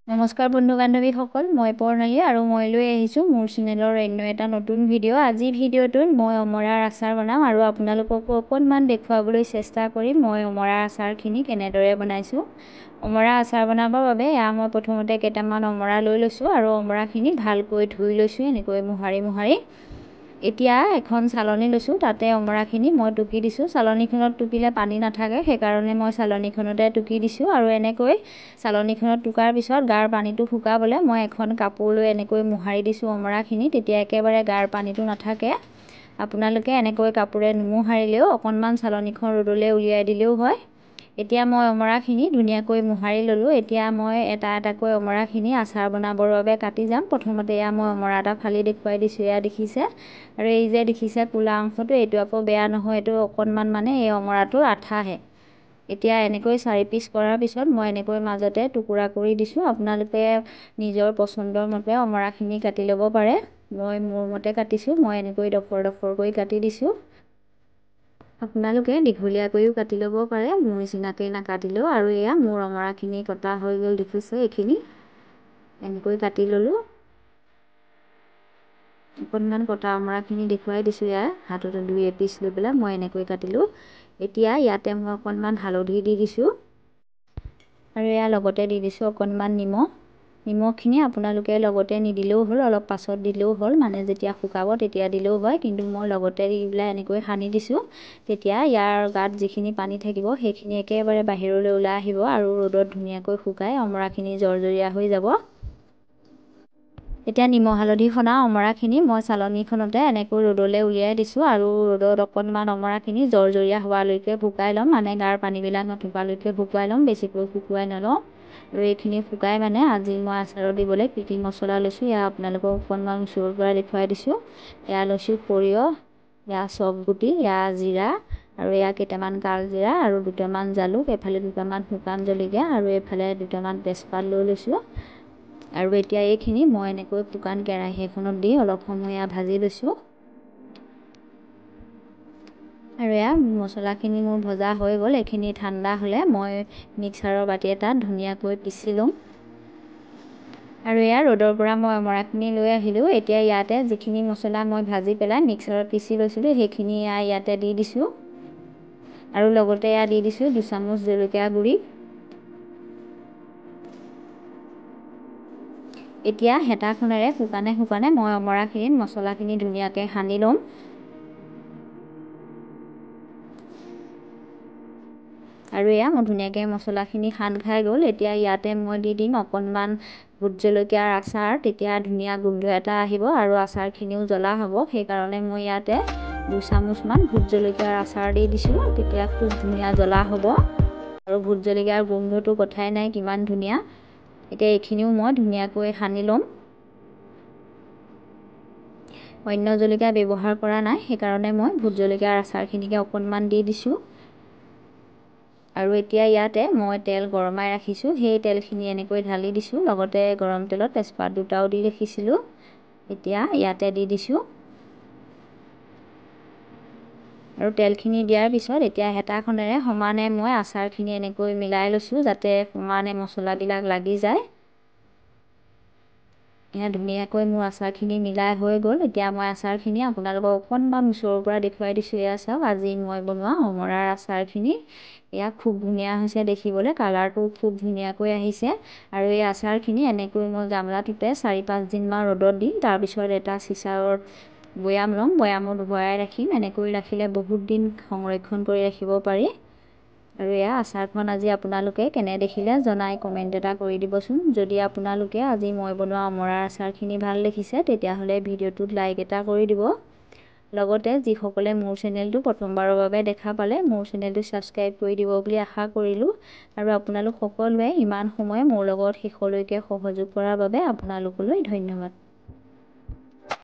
নমস্কাৰ বন্ধু বান্ধৱীসকল, মই প্ৰণালী আৰু মই লৈ আহিছোঁ মোৰ চেনেলৰ অন্য এটা নতুন ভিডিঅ'। আজি ভিডিঅ'টোত মই অমৰাৰ আচাৰ বনাম আৰু আপোনালোককো অকণমান দেখুৱাবলৈ চেষ্টা কৰিম মই অমৰাৰ আচাৰখিনি কেনেদৰে বনাইছোঁ। অমৰা আচাৰ বনাবৰ বাবে এয়া মই প্ৰথমতে কেইটামান অমৰা লৈ লৈছোঁ আৰু অমৰাখিনি ভালকৈ ধুই লৈছোঁ এনেকৈ মোহাৰি মোহাৰি। এতিয়া এখন চালনী লৈছোঁ, তাতে অমৰাখিনি মই টুকি দিছোঁ। চালনীখনত টুকিলে পানী নাথাকে, সেইকাৰণে মই চালনীখনতে টুকি দিছোঁ। আৰু এনেকৈ চালনীখনত টুকাৰ পিছত গাৰ পানীটো শুকাবলৈ মই এখন কাপোৰ লৈ এনেকৈ মোহাৰি দিছোঁ অমৰাখিনি, তেতিয়া একেবাৰে গাৰ পানীটো নাথাকে। আপোনালোকে এনেকৈ কাপোৰে নোমোহাৰিলেও অকণমান চালনীখন ৰ'দলৈ উলিয়াই দিলেও হয়। এতিয়া মই অমৰাখিনি ধুনীয়াকৈ মোহাৰি ল'লোঁ। এতিয়া মই এটা এটাকৈ অমৰাখিনি আচাৰ বনাবৰ বাবে কাটি যাম। প্ৰথমতে এয়া মই অমৰা এটা ফালি দেখুৱাই দিছোঁ, এয়া দেখিছে। আৰু এই যে দেখিছে ক'লা অংশটো, এইটো আকৌ বেয়া নহয়, এইটো অকণমান মানে এই অমৰাটোৰ আঠাহে। এতিয়া এনেকৈ 4 পিচ কৰাৰ পিছত মই এনেকৈ মাজতে টুকুৰা কৰি দিছোঁ। আপোনালোকে নিজৰ পচন্দৰ মতে অমৰাখিনি কাটি ল'ব পাৰে। মই মোৰ মতে কাটিছোঁ, মই এনেকৈ ডখৰ ডখৰকৈ কাটি দিছোঁ। আপোনালোকে দীঘলীয়াকৈও কাটি ল'ব পাৰে, মোৰ নিচিনাকৈ নাকাটিলেও। আৰু এয়া মোৰ অমৰাখিনি কটা হৈ গ'ল, দেখিছে এইখিনি এনেকৈ কাটি ল'লোঁ। অকণমান কটা অমৰাখিনি দেখুৱাই দিছোঁ। ইয়াৰ হাততে 2 এপিচ লৈ পেলাই মই এনেকৈ কাটিলোঁ। এতিয়া ইয়াতে মই অকণমান হালধি দি দিছোঁ আৰু এয়া লগতে দি দিছোঁ অকণমান নিমখ। নিমখখিনি আপোনালোকে লগতে নিদিলেও হ'ল, অলপ পাছত দিলেও হ'ল, মানে যেতিয়া শুকাব তেতিয়া দিলেও হয়। কিন্তু মই লগতে দি পেলাই এনেকৈ সানি দিছোঁ, তেতিয়া ইয়াৰ গাত যিখিনি পানী থাকিব সেইখিনি একেবাৰে বাহিৰলৈ ওলাই আহিব আৰু ৰ'দত ধুনীয়াকৈ শুকাই অমৰাখিনি জৰজৰীয়া হৈ যাব। এতিয়া নিমখ হালধি সনা অমৰাখিনি মই চালনীখনতে এনেকৈ ৰ'দলৈ উলিয়াই দিছোঁ আৰু ৰ'দত অকণমান অমৰাখিনি জৰজৰীয়া হোৱালৈকে শুকাই ল'ম, মানে গাৰ পানীবিলাক নথকালৈকে শুকুৱাই ল'ম, বেছিকৈ শুকুৱাই নলওঁ। আৰু এইখিনি শুকাই মানে আজি মই আচাৰত দিবলৈ কি কি মছলা লৈছোঁ এয়া আপোনালোকক অকণমান ওচৰৰ পৰা দেখুৱাই দিছোঁ। এয়া লৈছোঁ সৰিয়হ, এয়া চফগুটি, এয়া জিৰা আৰু এয়া কেইটামান কালজিৰা আৰু দুটামান জালুক, এইফালে দুটামান শুকান জলকীয়া আৰু এইফালে দুটামান তেজপাত লৈ লৈছোঁ। আৰু এতিয়া এইখিনি মই এনেকৈ শুকান কেৰাহী এখনত দি অলপ সময় এয়া ভাজি লৈছোঁ। আৰু এয়া মছলাখিনি মোৰ ভজা হৈ গ'ল। এইখিনি ঠাণ্ডা হ'লে মই মিক্সাৰৰ বাতি এটাত ধুনীয়াকৈ পিচি ল'ম। আৰু এয়া ৰ'দৰ পৰা মই অমৰাখিনি লৈ আহিলোঁ। এতিয়া ইয়াতে যিখিনি মছলা মই ভাজি পেলাই মিক্সাৰত পিচি লৈছিলোঁ সেইখিনি এয়া ইয়াতে দি দিছোঁ। আৰু লগতে এয়া দি দিছোঁ 2 চামুচ জলকীয়া গুড়ি। এতিয়া হেতাখনেৰে শুকানে শুকানে মই অমৰাখিনিত মছলাখিনি ধুনীয়াকৈ সানি ল'ম। আৰু এয়া মোৰ ধুনীয়াকৈ মছলাখিনি সান খাই গ'ল। এতিয়া ইয়াতে মই দি দিম অকণমান ভোট জলকীয়াৰ আচাৰ, তেতিয়া ধুনীয়া গোন্ধ এটা আহিব আৰু আচাৰখিনিও জ্বলা হ'ব। সেইকাৰণে মই ইয়াতে 2 চামুচমান ভোট জলকীয়াৰ আচাৰ দি দিছোঁ, তেতিয়া খুব ধুনীয়া জ্বলা হ'ব আৰু ভোট জলকীয়াৰ গোন্ধটো কথাই নাই কিমান ধুনীয়া। এতিয়া এইখিনিও মই ধুনীয়াকৈ সানি ল'ম। অন্য জলকীয়া ব্যৱহাৰ কৰা নাই, সেইকাৰণে মই ভোট জলকীয়াৰ আচাৰখিনিকে অকণমান দি দিছোঁ। আৰু এতিয়া ইয়াতে মই তেল গৰমাই ৰাখিছোঁ, সেই তেলখিনি এনেকৈ ঢালি দিছোঁ। লগতে গৰম তেলত তেজপাত দুটাও দি ৰাখিছিলোঁ, এতিয়া ইয়াতে দি দিছোঁ। আৰু তেলখিনি দিয়াৰ পিছত এতিয়া হেতাখনেৰে সমানে মই আচাৰখিনি এনেকৈ মিলাই লৈছোঁ, যাতে সমানে মছলাবিলাক লাগি যায়। এয়া ধুনীয়াকৈ মোৰ আচাৰখিনি মিলাই হৈ গ'ল। এতিয়া মই আচাৰখিনি আপোনালোকক অকণমান ওচৰৰ পৰা দেখুৱাই দিছোঁ। এয়া চাওক, আজি মই বনোৱা অমৰাৰ আচাৰখিনি এয়া খুব ধুনীয়া হৈছে দেখিবলৈ, কালাৰটো খুব ধুনীয়াকৈ আহিছে। আৰু এই আচাৰখিনি এনেকৈ মই গামলাটোতে 4-5 দিনমান ৰ'দত দিম, তাৰপিছত এটা চিচাৰৰ বৈয়াম ল'ম, বৈয়ামত ভৰাই ৰাখিম। এনেকৈ ৰাখিলে বহুত দিন সংৰক্ষণ কৰি ৰাখিব পাৰি। আৰু এয়া আচাৰখন আজি আপোনালোকে কেনে দেখিলে জনাই কমেণ্ট এটা কৰি দিবচোন। যদি আপোনালোকে আজি মই বনোৱা অমৰাৰ আচাৰখিনি ভাল দেখিছে তেতিয়াহ'লে ভিডিঅ'টোত লাইক এটা কৰি দিব। লগতে যিসকলে মোৰ চেনেলটো প্ৰথমবাৰৰ বাবে দেখা পালে মোৰ চেনেলটো ছাবস্ক্ৰাইব কৰি দিব বুলি আশা কৰিলোঁ। আৰু আপোনালোক সকলোৱে ইমান সময় মোৰ লগত শেষলৈকে সহযোগ কৰাৰ বাবে আপোনালোকলৈ ধন্যবাদ।